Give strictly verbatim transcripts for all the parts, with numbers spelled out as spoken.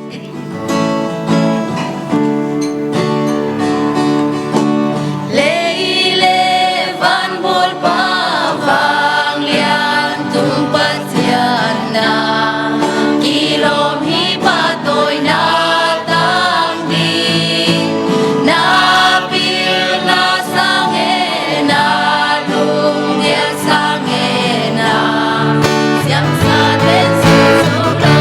Lei le van bawlpa vanglian tung Pasian na kilawm hi, pahtawina tang ding na pilna sang e, na lunggel sang e, na siamsa ten sung zo lo.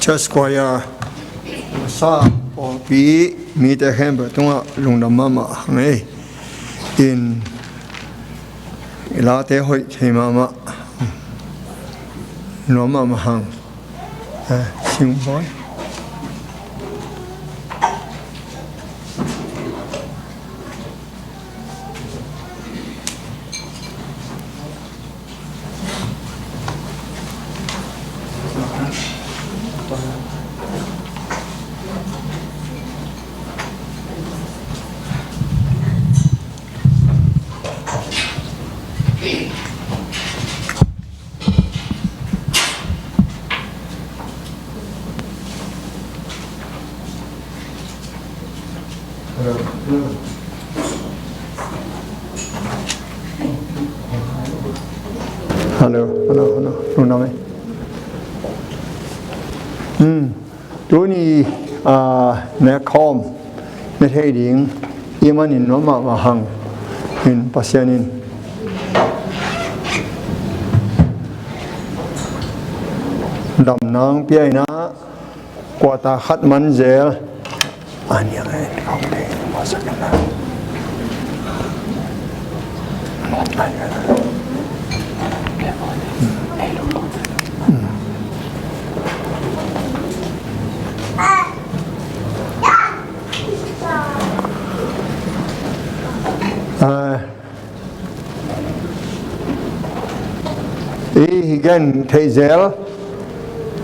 Church choir sa pawlpi mite khempeuh tungah lungdam mahmah hang ei. In i late hoih thei mahmah, nuam mahmah hang. Eh, sing boy. Hello, hello, hello. Lungdam ei. Hmm. Tuni, ah, nekhawm na thei ding i manin nuam mahmah hang in Pasian in damna hong pia in ah, quarter khat man zel. gen theih zel,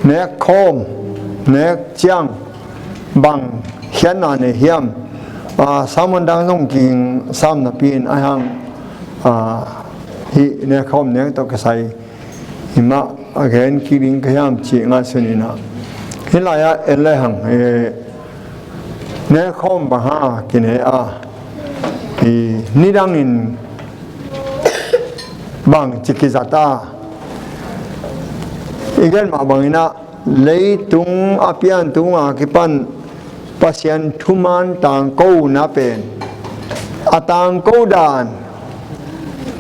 nek khawm, nek ciang bang khiatna nei hiam? A, sermon dang zong kingsam napi in a hang, a, hih nek khawm nek tawh kisai himah a gen kik ding ka hiam cih ngaihsun in ah, hih lai-ah en le hang, eh, nek khawm bang hang a kinei a, i nidangin bang ci kizat a, i gen mah bangin ah leitung a pian tunga kipan Pasian thuman tangkona pen a tangko dan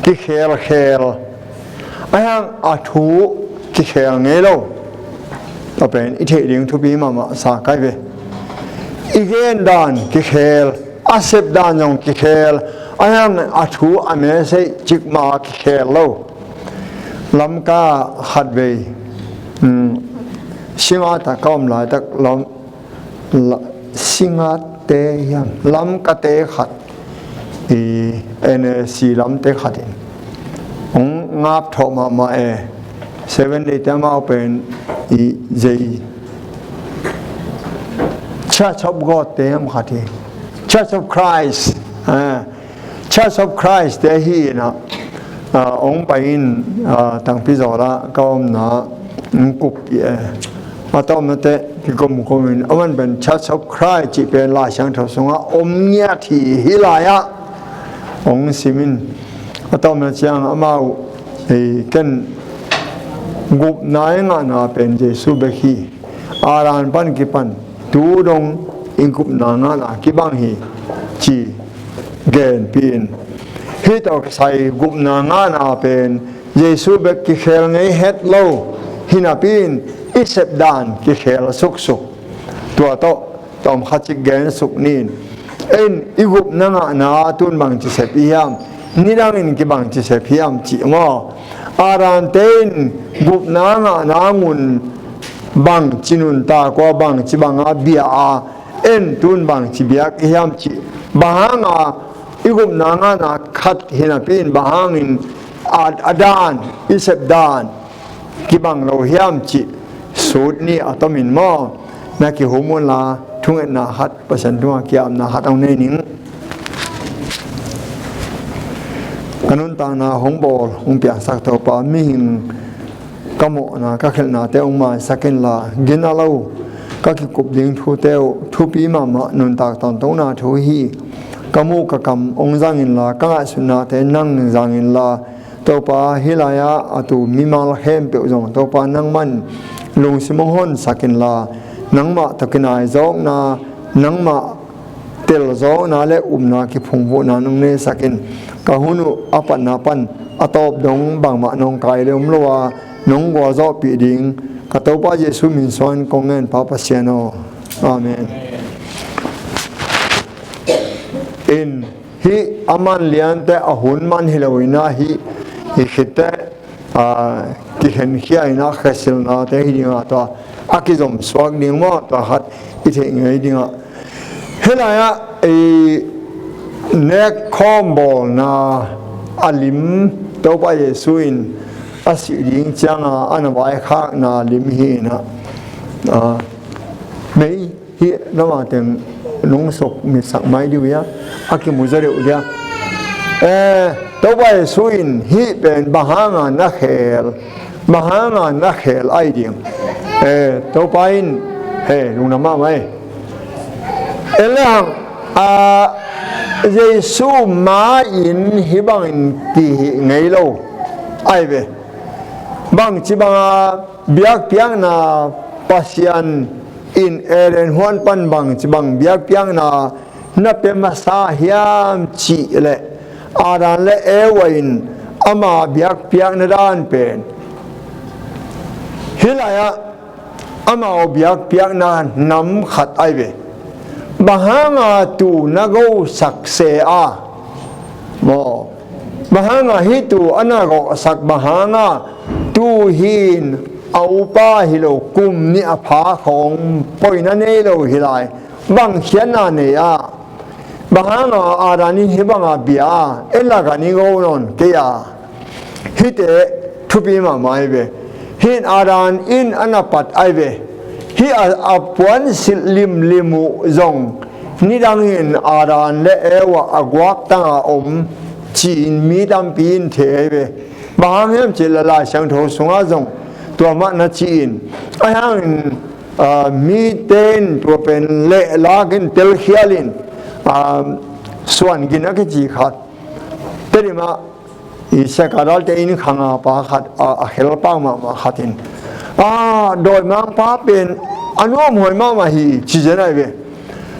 kikhelkhel, a hang a thu kikhel ngei lo. Tua pen i theih ding thupi mahmah sa kai ve. I gen dan kikhel, a sep dan zong kikhel, a hang a thu a message cikmah kikhel lo. Lamka khatvei, um, Singngat ah ka om laitak lam, la, Singngatte hiam, Lamkate khat, i, N A C Lamte khat in hong ngap thawh mahmah e. Seven Day te amau pen i zei, Church of God te hiam khat hi, Church of Christ, eh, Church of Christ te hi in ah, ah, hong pai in, ah, Tangpi Zawl ah ka omna hong kup i e. A tawpna teh kikum kum in, a man pen Church of Christ cih pen Lai Siangtho sungah om ngiat hi, hih lai-ah hong sim in. A tawpna ciang amau, ei, ken gupna i ngahna pen Jesu bek hi. Adam pan kipan tu dong i gupna ngahna kibang hi ci genpih in. Hih tawh kisai gupna ngahna pen Jesu bek kikhel ngei het lo hi napi in i sep dan kikhel suksuk. Tua tawh tawm khat cik gen suk ni in. En, i gupna ngahna tun bangci sep i hiam? Nidangin kibangci sep hiam cih maw? Adam te in gupna ngahna ngun bangci nuntak ua, bangci banga bia a, en tun bangci biak i hiam cih. Bang hanga i gupna ngahna khat hi napi in bang hangin a, a dan, i sep dan kibang lo hiam cih sut ni a tomin maw, na kihum unla thungetna khat, Pasian tungah ki-apna khat hong nei ning. Ka nuntakna hong bawl hong piangsak Topa, mihing ka mawhna ka khelhnate hong maisak inla, gina lo ka kikup ding thute uh thupi mahmah, nuntak tawntona thu hi. Ka muh ka kam hong zang inla, ka ngaihsutnate nang zang inla, Topa, hih lai-ah a tu mimal khempeuh zong Topa nangman lungsim hong honsak inla, nangmah tawh kinai zawkna, nangmah tel zawkna le upna kiphungvuhna nong neisak in. Ka hun uh a patna pan a tawp dong bangmah nong kai le om lo a, nong gualzawhpih ding ka Topa Jesu min suang kong ngen, Pa Pasian aw. Amen. In hih a man liante a hun man hi lo in ah, hih, hih khitte, a, kikhenkhia in ah khesilnate hi ding a, tua a kizom suak ding maw, tua khat i theih ngei ding a. Hih lai-ah i nek khawm bawlna a lim, Topa Jesu in a sih ding cianga a na vaikhakna lim hi in ah, a, mei hih lamah teng nong suk mitsak mai dih uh hia, a kimu zaw deuh dih a. Eh, Topa Jesu in hih pen bang hanga na khel, bang hanga na khel ai ding. Eh, Topa in, he, lungdam mahmah ei. En le hang, a, Jesu ma-in hih bangin kihih ngei lo ai ve. Bangci banga biakpiakna Pasian in Eden huan pan bangci bang biakpiakna na pia masa hiam cih leh, Adam le Eva in ama biakpiakna dan pen hih lai-ah amau biakpiakna nam khat ai ve. Bang hanga tu na gosak se a maw? Bang hanga hih tu a na gosak, bang hanga tu hi in a upa hi lo, kum nih a pha khawng poina nei lo hi lai? Bang khiatna nei a? Bang hanga Adam in hih banga bia a, en la ka ni go nawn kei a? Hihte thupi mahmah hi ve. Hih in Adam in a na pat ahi ve. Hih a, a puansilh limlim uh zong nidangin Adam le Eva a guaktanga om ci-in mi tampi in thei ahi ve. Bang hang hiam cih leh Lai Siangtho sungah zong tua mah na ci-in, ahi hangin, aa, mite in tua pen lehlak in telkhial in, aa, suan gin a kici khat, Tedim ah i Sekadalte inn khanga pa khat, a, a khelpau mahmah khat in, a, dawimangpa pen a nuamhuai mahmah hi, ci zen ahi ve.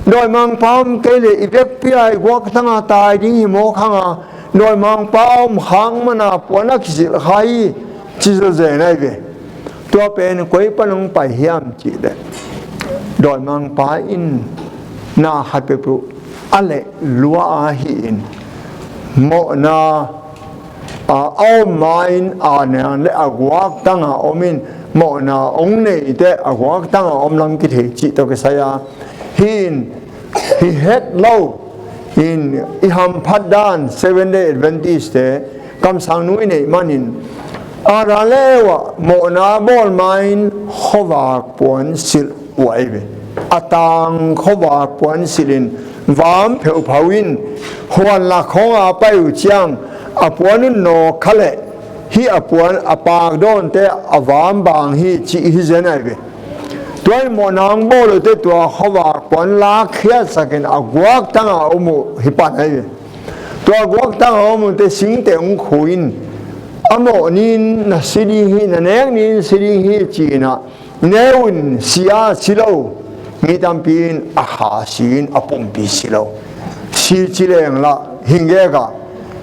Dawimangpa om kei leh i vekpi-a i guaktanga tai ding hi mawk hanga, dawimangpa om khak mana puan a kisilh kha hi, ci zawzen ahi ve. Tua pen koi pan hong pai hiam cih leh, dawimangpa in na khat peuhpeuh a leh lua ahi in, mawhna, a, a om ma-in a niang le a guaktanga om in, mawhna hong neite a guaktanga om lam kithei cih tawh kisai a, hih in hi het lo in, i hamphat dan Seventh Day Adventist-te kamsang nu i neih manin, Adam le Eva mawhna bawl ma-in khuavak puan silh uh ahi ve. A tang khuavak puan silh in vam pheuphau in, huan lak khawng a pai uh ciang a puan un nawk kha leh, hih a puan a pak dawnte a vam bang hi, cih hi zen ahi ve. Tua in mawhna hong bawl uh teh tua khuavak puan lakkhiatsakin a guaktanga om uh hi pan ahi ve. Tua guaktanga om uh teh singte hong khu in, a mawh ni-in na si ding hi, na nek ni-in si ding hi, ci-in ah, neu in si a si lo mi tampi in a kha si in a pumpi si lo. Si ci leng lah hing gek a,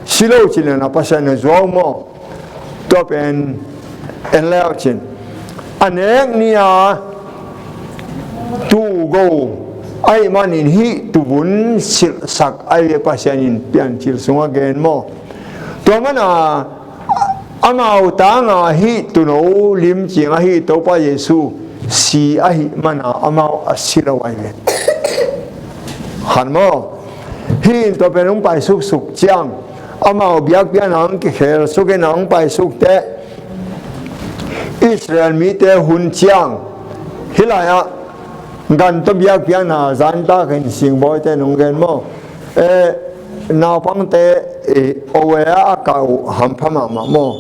si lo ci leng lah Pasian na zuau maw? Tua pen en le uh cin, a nek ni-a tuugo ahih manin hih tuuvun silhsak ahi ve, Pasian in Piancil sungah gen maw? Tua mana amau tanga hih tuuno limcing ahi Topa Jesu si ahih mana amau a si lo ahi ve. Khan maw? Hih in tua pen hong paisuksuk ciang, amau biakpiakna hong kikhelsukin a hong paisuk teh, Israel mite hun ciang, hih lai-ah gan tawh biakpiakna zantakin singbawite nong gen maw? Eh, naupangte, eh, awea a kah uh hampha mahmah maw?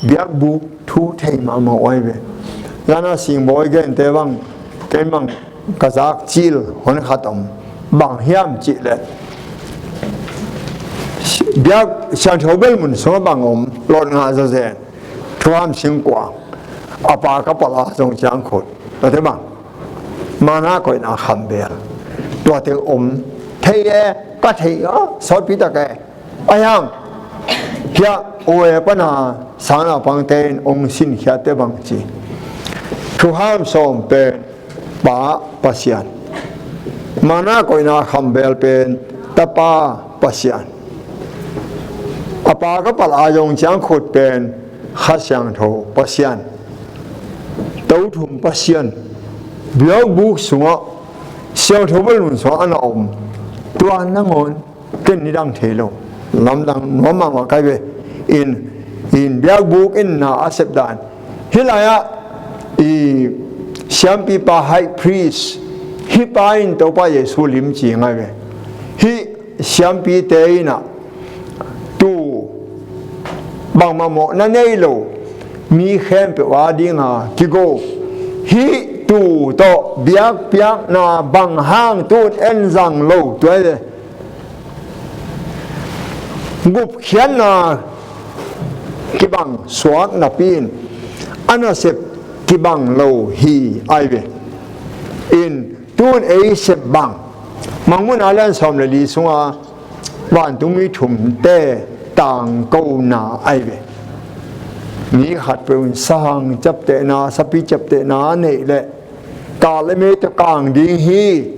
Biakbuk thu thei mahmah uh ahi ve. Zana singbawi gente bang, ken bang ka zak cil hon khat om. Bang hiam cih leh, biak siangtho bel mun sungah bang om, lawt ngah zawzen, thuham singkuang, a pa ka palh a zong ciang khut, tua te bang, mana koihna khambel, tua te om. Thei e, ka thei a, sawtpi tak e. Ahi hang, hiah ue pana sangnaupangte in hong sinkhiatte bang ci, thuham sawm pen Pa Pasian, mana koihna khambel pen Tapa Pasian, a pa ka palh a zong ciang khut pen Kha Siangtho Pasian, to thum Pasian, biakbuk sungah, siangtho bel mun sungah a na om. Tua nangawn ken nidang thei lo, lamdang nuam mahmah ka hi ve. In, in biakbuk in na a sep dan, hih lai-ah i siampipa, high priest, hih pa in Topa Jesu limci ngai ve. Hih siampite in ah tuu bangmah mawhna nei lo mi khempeuh a dinga kigo, hih tuu tawh biakpiakna bang hang tu-in en zang lo, tua hi ve. Gupkhiatna kibang suak napi-in a nasep kibang lo hi, ahi ve. In, tu-in ei sep bang, Mangmuhna lian sawm le li sunga vantungmi thumte tangkona ahi ve. Mi khatpeuh in sahang ciaptehna, sapi ciaptehna a neih leh, kah le mei tawh kang ding hi.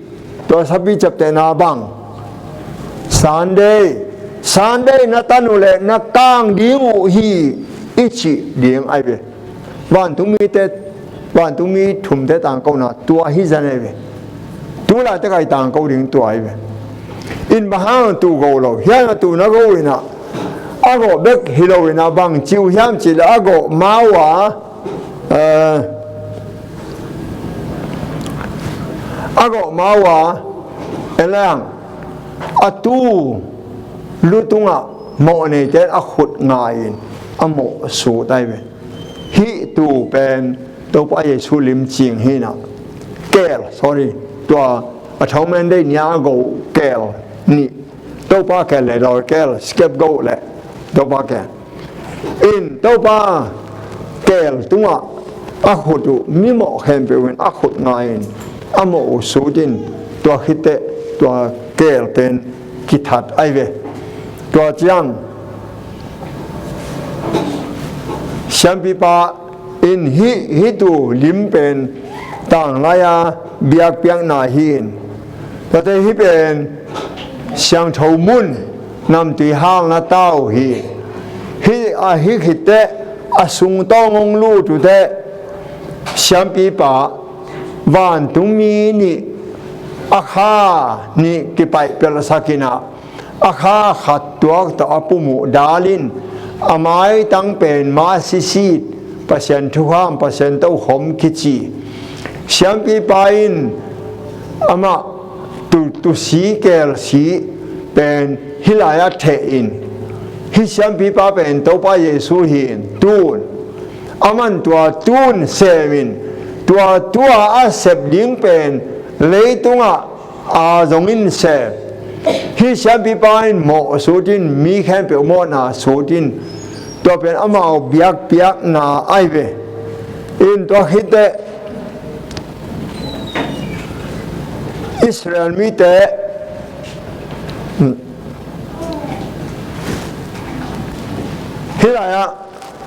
Tua sapi ciaptehna bang, Sunday, Sunday na tan uh leh na kang ding uh hi, i cih ding ahi ve. Vantungmite, vantungmi thumte tangkona tua hi zan ahi ve. Tu laitak a i tangko ding tua ahi ve. In bang hang tuu go lo hiam, a tuu na go in ah, a gawh bek hi lo in ah, bang ci uh hiam cih leh a gawh ma uh a, A gawh ma uh a, en leng a tu lu tungah mawh neite in a khut ngai-in a mawh sut ai ve. Hih tu pen Topa Jesu lim cing hi na. Keel, sorry, tua atonement day ni a go keel nih, Topa keel le dawi keel, scapegoat le Topa keel. In Topa keel tungah a khut uh, mi mawh khempeuh in a khut ngai-in a mawh uh sut in, tua khit teh tua keel pen kithat ai ve. Tua ciang siampipa in hih, hih tu lim pen tanglai-a biakpiakna hi in, tuate hih pen siangtho mun, namtui halna tau hi. Hih a hih khit teh a sungtawng hong lut uh teh siampipa vantungmi nih a kha nih kipaihpelhsak in ah, a kha khat tuak tawh a pum uh dal in, a maitang pen mah sisit, Pasian thukham, Pasian tokhom kici. Siampipa in amah tu, tusi keelsi pen hih lai-ah theh in, hih siampipa pen Topa Jesu hi in, tun aman tua tun sem in, tua tua a sep ding pen leitungah a zong in sem. Hih siampipa in mawh sut in, mi khempeuh mawhna sut in, tua pen amau biakpiakna ai ve. In tua khit teh Israel mite hih lai-ah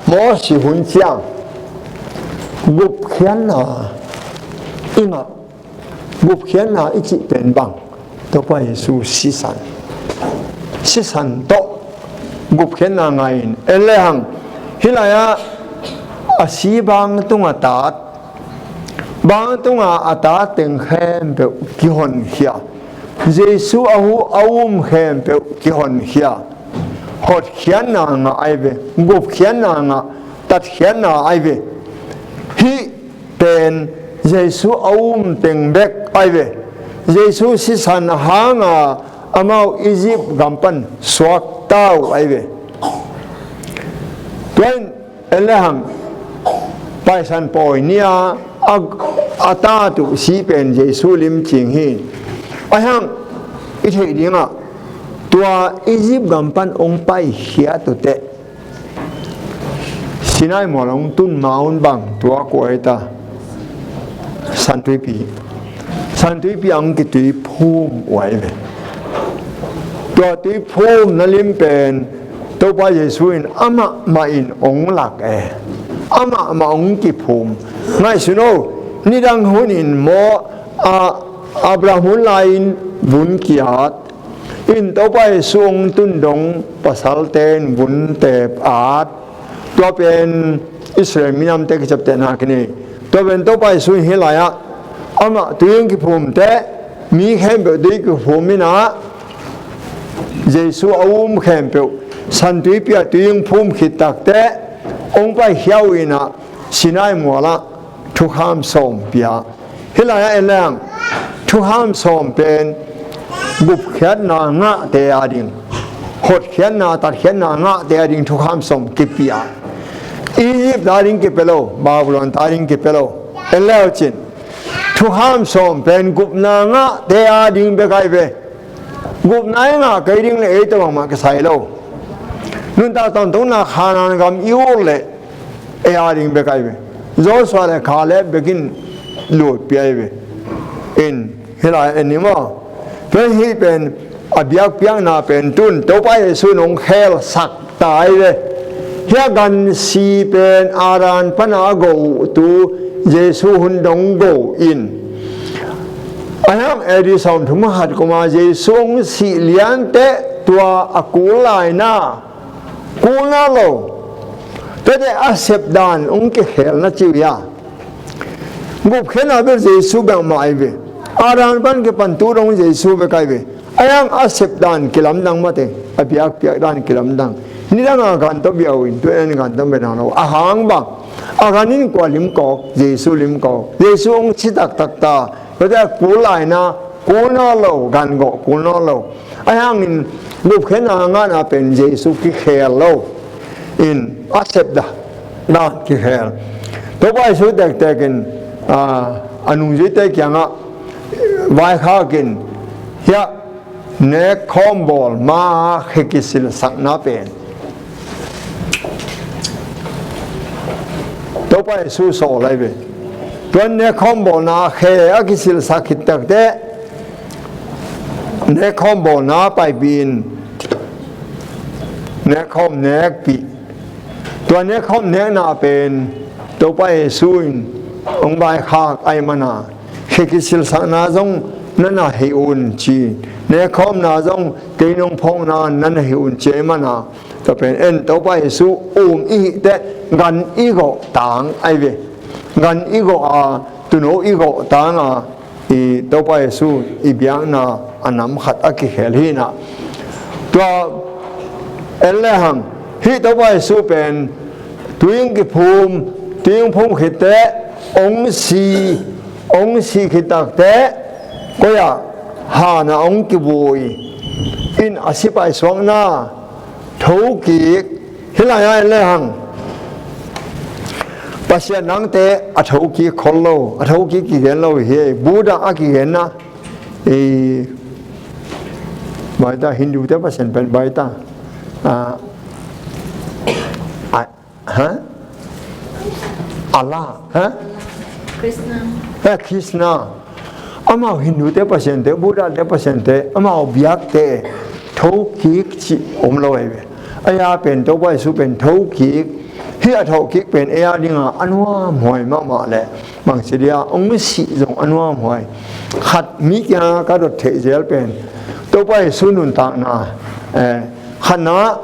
Moses hun ciang gupkhiatna i ngah, gupkhiatna i cih pen bang, Topa Jesu sisan, sisan tawh gupkhiatna ngah in, en lehang hih lai-ah a si bang tungah tat, bang tungah a tat teng khempeuh kihonkhia, Jesu a hu a um khempeuh kihonkhia, hotkhiatna ngah ai ve, gupkhiatna ngah, tatkhiatna ai ve. Hih pen Jesu a um teng bek ai ve. Jesu sisan hanga amau Egypt gam pan suakta uh ai ve. Tua in en lehang Paisan pawi ni-a a, a tat uh si pen Jesu lim cing hi. Ahih hang i theih dingah tua Egypt gam pan hong paikhiat uh teh Sinai mual hong tun ma un bang tuak uh ai ta? Santuipi. Santuipi ah hong kituiphum uh ai ve. Tua tuiphumna lim pen Topa Jesu in amah mah in hong lak e. Amah mah hong kiphum. Ngaihsun o, nidang hun in maw, a, Abraham hun lai-in vun ki-at in, Topa Jesu hong tun dong pasalte in vun teep at. Tua pen Israel minamte kiciaptehna kinei. Tua pen Topa Jesu in hih lai-ah amah tui hong kiphum teh, mi khempeuh tui kiphum in ah, Jesu a um khempeuh Santuipi ah tui hong phum khit tak teh hong paikhia uh in ah, Sinai mual ah thukham sawm pia. Hih lai-ah en leng thukham sawm pen gupkhiatna ngahte a ding, hotkhiatna, tatkhiatna ngahte a ding thukham sawm kipia. Egypt ta ding kipia lo, Babylon ta ding kipia lo. En leu cin, thukham sawm pen gupna ngahte a ding bek ai ve. Gupna i ngah kei ding leh ei tawh bangmah kisai lo. Nuntak tawntungna Kanaan gam i ut leh ei a ding bek ai ve. Joshua le Caleb bek in lut pia ai ve. In hih lai-ah en ni maw. Tua hih pen a biakpiakna pen tun Topa Jesu in hong khelsak ta ai ve. Hih a gansi pen Adam pana a go uh tu Jesu hun dong go in, a hiam A D sawmthum khat kuma Jesu hong sih lian teh tua a kul laina, kulna lo, tua teh a sepdan hong kikhelna ci uh hi a. Gupkhiatna bel Jesu bek mah ai ve. Adam pan kipan tu dong Jesu bek ai ve. A hiang a sepdan kilamdang mate, a biakpiakdan kilamdang. Nidang a gan tawh bia uh in, tu in gan tawh bia dang lo. A hang bang, A gan in kua limkawk? Jesu limkawk. Jesu hong si taktak ta. Tua teh a kul laina kul nawn lo, gan gawh kul nawn lo. Ahi hangin gupkhiatna a ngahna pen Jesu kikhel lo in a sepda dan kikhel. Topa Jesu tektek in, a, a nungzuite kiangah vaikhak in, hiah nekkhawm bawl ma khe kisilsakna pen Topa Jesu sawl lai ve. Tuan nekkhawm bawlna khe a kisilsak khit takteh, nekkhawm bawlna paipih in, nekkhawm nekpih. Tua nekkhawm nekna pen Topa Jesu in hong vaikhak ahih mana, khe kisilsakna zong na na hi un ci, nekkhawmna zong kei nong phawkna na na hi un ci ahih mana, tua pen en Topa Jesu um i hih teh gan i gawh tang ahi ve. Gan i gawh a, tuuno i gawh tang a, i Topa Jesu i biakna a nam khat a kikhel hi na. Tua en lehang hih Topa Jesu pen tui hong kiphum, tui hong phum khit teh hong si, hong si khit takteh koi ah, han ah hong kivui in a sipai suakna thokik. Hih lai-ah en lehang Pasian nangte a thokik khol lo, a thokik kigen lo hi. Buddha a kigenna, i, baita, Hindu te Pasian pen baita, a, a, ha? Allah, ha? Krishna. Ha, Krishna. Amau Hindu te Pasian te, Buddha te Pasian te, amau biak te thokik cih om lo ahi ve. Ei a pen Topa Jesu pen thokik. Hih a thokik pen ei a dinga a nuamhuai mahmah leh, bangci dia, hong sih zong a nuamhuai. Khat mi kiangah ka dot theih zel pen Topa Jesu nuntakna, eh, khatna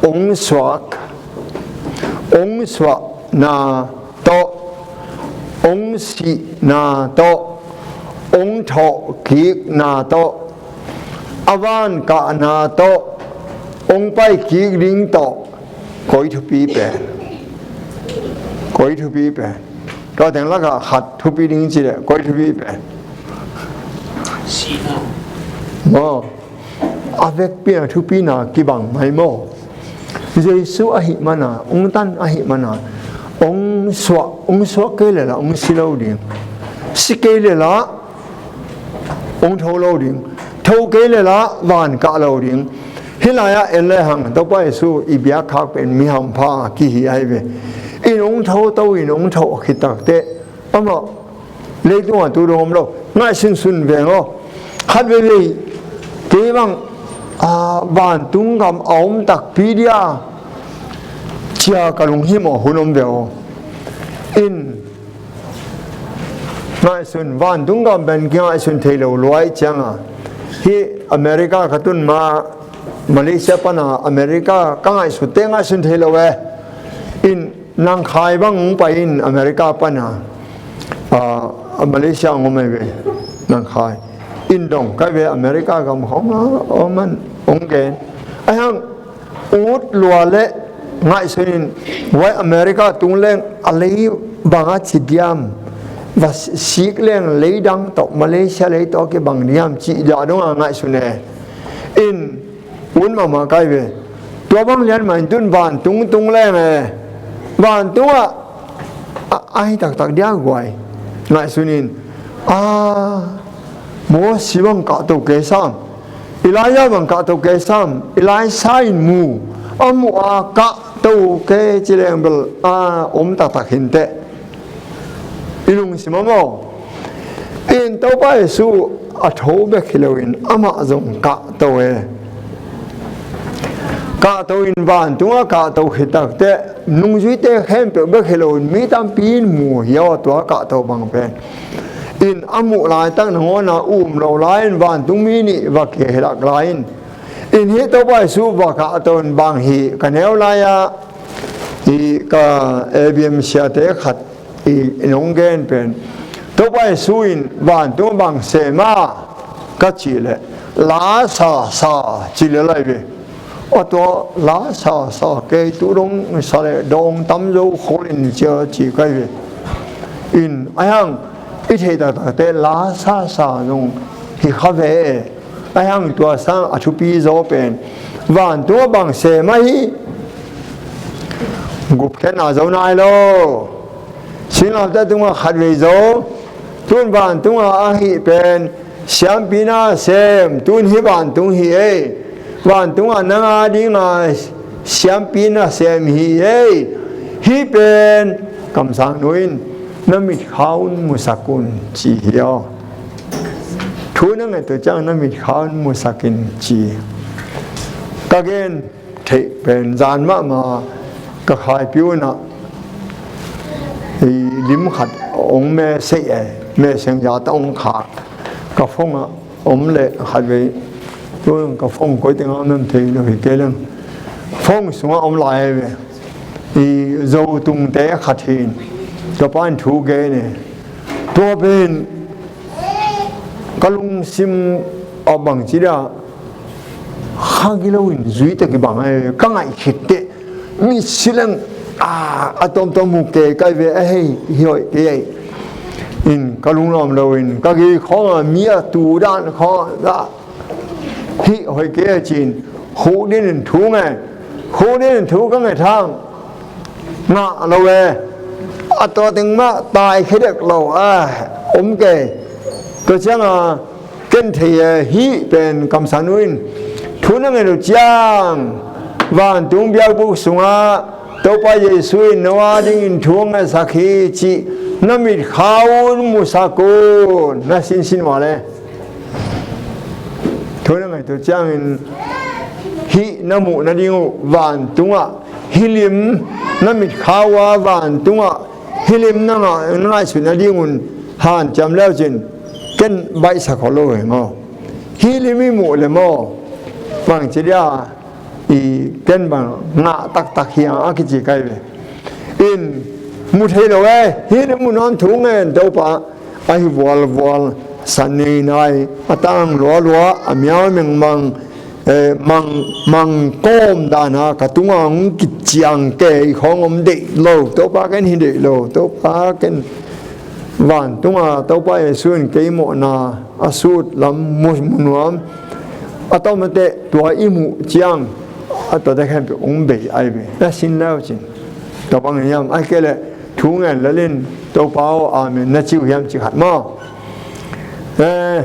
hong suak, hong suahna tawh, hong sihna tawh, hong thawhkikna tawh, a van kahna tawh, hong paikik ding tawh, koi thupi pen? Koi thupi pen? Tua teng lakah khat thupi ding ci leh koi thupi pen? Sihna. Maw? A vekpi a thupina kibang mai maw? Jesu ahih mana, hong tan ahih mana, hong suak, hong suak kei leh lah hong si lo ding. Si kei leh lah hong tho lo ding. Tho kei leh lah van kah lo ding. Hih lai-ah en lehang Topa Jesu i biakkhak pen mi hampha kihi ahi ve. In hong tho to, in hong tho khit takteh amah leitungah tu dong om lo. Ngaihsunsun veng aw. Khat veivei kei bang, a, vantung gam a om takpi dia cia ka lunghimawh hun om ve aw. In ngaihsun, vantung gam pen kingaihsun thei lo luai cianga, hih America ka tun ma, Malaysia pana America ka ngaihsut teh ngaihsun thei lo e. In Nangkhai bang hong pai in America pana, a, Malaysia hong om ahi ve. Nangkhai in dong kai ve, America gam khawng a om an hong gen. Ahi hang ut lua leh ngaihsun in, vai America tung leng a lei bang a ci diam, va sik leng lei dang tawh, Malaysia lei tawh kibang diam cih dah dong a ngaihsun e. In ut mahmah kai ve. Tua bang lian mah in tun vantung tung leng e, vantungah a, ahi taktak dia guai. Ngaihsun in, a, Mosi bang kahto kei sam, Elijah bang kahto kei sam, Elisha in mu, a muh a kahto kei ci leng bel a om taktak hi inteh. I lungsim a maw? In Topa Jesu a tho bek hi loin amah zong kahto e. Kahto in vantungah kahto khit takteh nungzuite khempeuh bek hi loin mi tampi in mu hi aw, tua kahto bang pen. In a muh laitak nangawn a um lo lai-in vantung mi nih va kihilak lai-in, in hih Topa Jesu va kahto in bang hi ka neu lai-ah, i ka A B M siate khat i, in hong gen pen, Topa Jesu in vantung bang sem a ka cih leh, la sa sa cih leh lai ve. A tua la sa sa kei tu dong sa le dong tam zo khol in cia ci kai ve. In a hang i thei taktak te la sa sa zong hi kha ve. A hang tua sang a thupi zo pen vantung a bang sem ahi. Gupkhiatna zo nai lo. Sinlamte tungah khatvei zo. Tun vantungah ahi pen siampina sem, tun hi vantung hi ei. Vantungah nanga dinga siampina sem hi ei. Hi pen kamsang nu in na mitkhau un musak un ci hi aw. Thu na nget uh ciang na mitkhau un musak in ci. Ka gen theih pen zan mahmah ka khaipi unah lim khat ong message e, message za ta ong khak ka phone ah om le khat vei tu ka phone koi tengah om thei lo hi kei leng phone sungah om lai ve. I Zotungte khat hin ka pa in thu gen e. Tua pen ka lungsim a bang ci dah kha gilo in zui ta kibang e. Ka ngaih khit teh mi sileng a tomtom mu ke kai ve a hei hi hoih ke ei. In ka lunglawm lo in ka gi khawng a mi a tu dan khawng a hih hoih ke a cin khuk din in thu nge. Khuk din in thu ka nge thang ngah lo e. A tua teng mah tai khedek lo a om ke. Tua ciang a ken thei e. Hih pen kamsang nu in thu na ngen uh ciang vantung biakbuk sungah Topa Jesu in noa dingin thu a ngetsak hi cih na mitkhau un musak un na sinsin ua le. Thu na ngaihtuah ciangin hih na muh nading uh vantungah hih lim na mitkhau a vantungah hih lim na ngah, na ngaihsut nadingun hanciam leucin ken baihsak khol lo hi maw? Hih lim i muh le maw? Bangci dia i ken bang ngah taktak hi a kici kai ve. In mu thei lo e. Hih lim mu nuam thu ngen Topa ahi vualvual, san nei nai, a tang lualua, a miau mengmang, eh, mang, mang kawm dana ka tunga hong kiciang kei khawng om deih lo. Topa ken hi deih lo. Topa ken vantunga Topa Jesu in kei mawhna a sut lam mu, mu nuam. A tawmate tua i muh ciang a tuate khempeuh hong bei ai ve. Na sin leucin tua bang hiam ai kei leh thu ngen lelin Topa aw amen na ci uh hiam ci khat maw? Eh,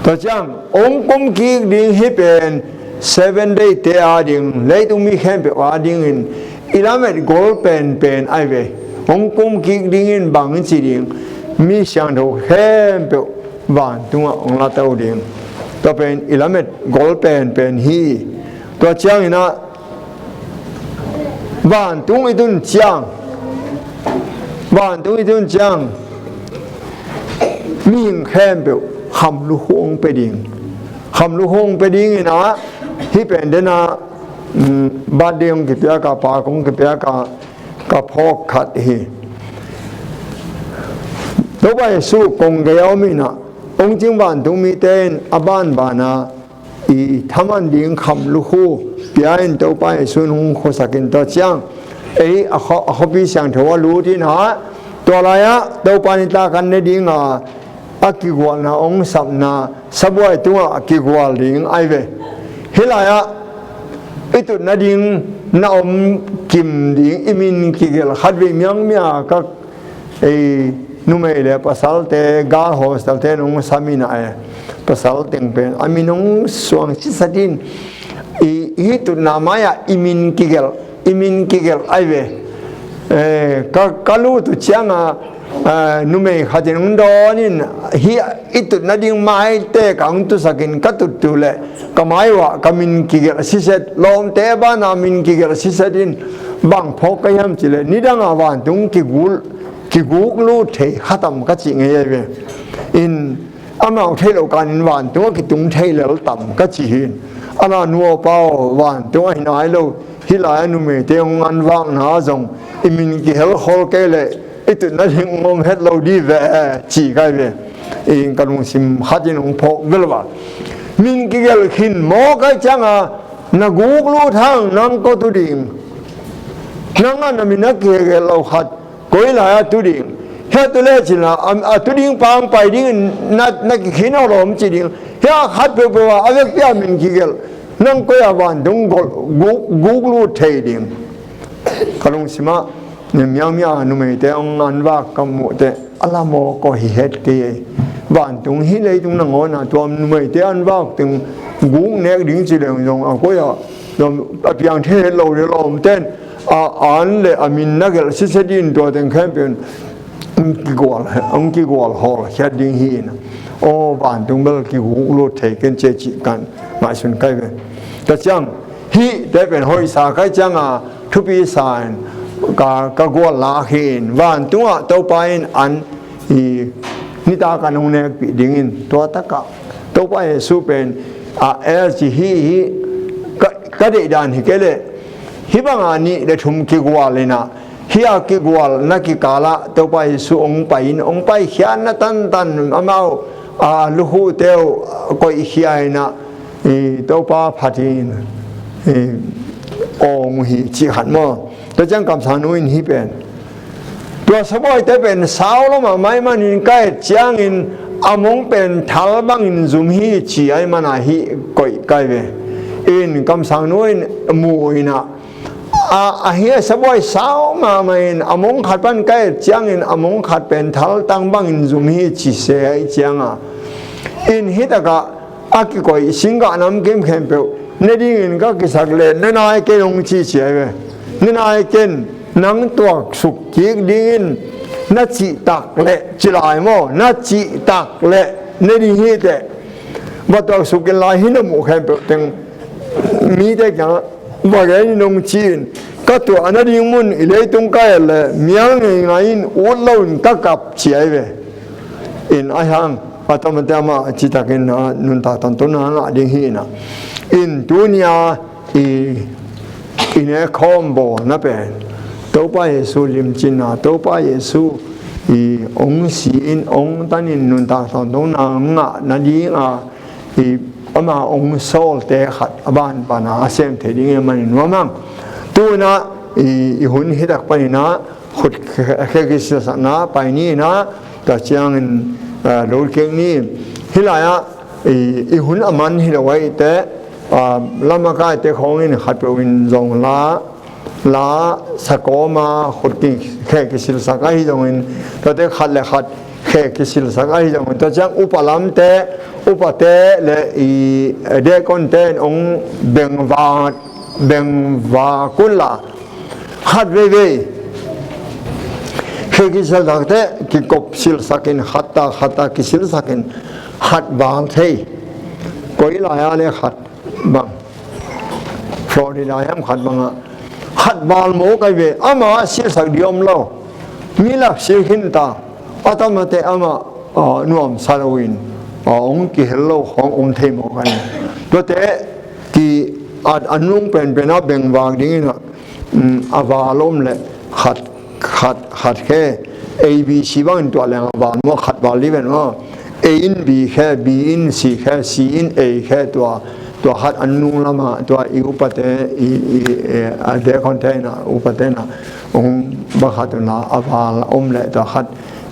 tua ciang hong kum kik ding hih pen seven day te a ding leitung mi khempeuh a dingin i lamet gol penpen ai ve. Hong kum kik dingin bang ci ding mi siangtho khempeuh vantungah hong la to ding. Tua pen i lamet gol penpen hi. Tua ciangin ah vantung i tun ciang, vantung i tun ciang mihing khempeuh khamlukhu hong pia ding. Khamlukhu hong pia dingin ah hih pen dena, um, birthday hong kipiak a, pa kong kipiak a, ka phawk khat hi. Topa Jesu kong gei a om in ah hong cing vantung mite in a banbana i thaman ding khamlukhu pia in Topa Jesu in hong khuasak in tua ciang ei a khuapi siangtho a lut in ah tua lai-ah Topa nitak an ne ding a a kigualna hong sapna sabuai tungah a kigual ding ai ve. Hih lai-ah i tut nading na om kim ding i min kigelh khat vei miangmia ka ei numei le pasalte gal hostelte nong samin ah e pasal teng pen a min hong suang sisat in i hih tutna mai-ah i min kigelh i min kigelh ai ve. Eh, ka, ka lut uh cianga, eh, numei khatin hong dawn in hih i tut nading maite ka hong tusakin ka tuttu le ka mai uah ka min kigelh siset lawmte bana min kigelh siset in bang phawk ka hiam cile nidanga vantung kigul kiguk lut thei khatam ka cih ngei ai ve. In amau theih loh kanin vantung a kitung thei lel tam ka ci hi. Ana nuapa aw vantung ahi nai lo hih lai a numeite hong anvakna zong i min kihel khol kei leh i tut nading hong om het lo di ve ci kai ve. In ka lungsim khatin hong phawk vel val. Min kigelh khin mawk ahih cianga na guk lut hang nang kua tu ding. Nang a na min a kigelh lo khat koi lai a tu ding. Hia tu le cina a, a tu ding pang pai ding na, na kikhin aw lawm ci ding. Hia khat peuhpeuh a a vekpi a min kigelh nang koi a vantung guk, guk lut thei ding. Ka lungsimah miangmia numeite hong an vak ka muhte a lam aw kawh hi het kei ei. Vantung hi leitung nangawna tua numeite an vak teng guk nek ding ci leng zong a koi a a piang thei het lo le lawmten a an le a min na gelh sise din tua teng khempeuh in hong kigual, hong kigual hawl khiat ding hi in. Aw vantung bel kiguk lut thei ken cia cih kan ngaihsun kai ve. Tua ciang hihte pen hoihsa kai cianga thupi sa in ka, ka gual lak hi in vantungah Topa in an i nitak an hong nekpih dingin tua takah Topa Jesu pen a el ci hi hi ka, ka deihdan hi kei leh hih banga nih le thum kigual inah hih a kigual na kikalah Topa Jesu hong pai in hong paikhiatna tantan amau a lukhuhte uh koihkhia inah i Topa phat in i awng uh hi cih khat maw? Tua ciang kamsangnu in hih pen tua sabawite pen sau lo mahmah ahih manin ka et ciangin a mong pen thal bangin zum hi ci ahih mana hih koih kai ve. In kamsangnu in muh inah a, a hi a sabuai sau mahmah in a mong khat pan ka et ciangin a mong khat pen thaltang bangin zum hi ci se ahih cianga in hih takah a kikoih singgah namkim khempeuh ne dingin ka kisak le ne nai ken hong ci ci ahi ve. Ne nai ken nang tuaksuk kik dingin na cihtak le ci lai maw? Na cihtak le ne ding hi teh va tuaksuk in lai hi na muh khempeuh teng mite kiangah va gen in hong ci in ka tuah nading mun i leitung ka et le mial ngeingai in ut loin ka kap ci ahi ve. In ahi hang a tamate amah citakin a nuntak tantona ngah ding hi inah in tunia i i nekhawm bawlna pen Topa Jesu limcinna Topa Jesu i hong si in hong tanin nuntak tantona ngah nadinga i ama hong sawlte khat a banbana a sem thei ding e manin nuam hang. Tunah i, i hun hitak paninah khut khe kisilsakna pai ni inah tua ciangin lut kik ni. Hih lai-ah i, i hun a man hi lo ahih teh lamakaite khawngin khatpeuh in zong la la sakawma khut khe kisilsak ahi zongin tuate khat le khat khe kisilsak ahi zongin tua ciang upa lamte upate le i dekonte in hong bengva bengva kunla khat veivei khe kisilsakte kikop silsakin khatta khatta kisilsakin khat val thei koi lai-a le khat bang Florida hiam khat bangah khat val maw kai ve ama silsak di om lo. Mi lak sil khin ta a tamate ama nuamsa loin hong kihel lo khawng om thei maw kan. Tuate ki a nung penpena bengvak dingin a val om le khat khat khat khe A B C bangin tuah leng a val maw khat val li ven maw A in B khe B in C khe C in A khe tua tua khat an nung lama tua i upate i a dekonte na upate na hong bang khat na a val om le tua khat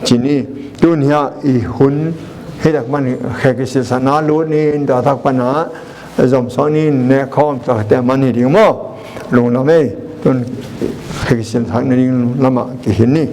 ci ni. Tun hia i hun hi tak man khe kisilsakna lut ni in tua tak pana zomsawh ni in nekhawm tua te man hi ding maw? Lunglam ei tun khe kisilsakna ding lamah kihin ni.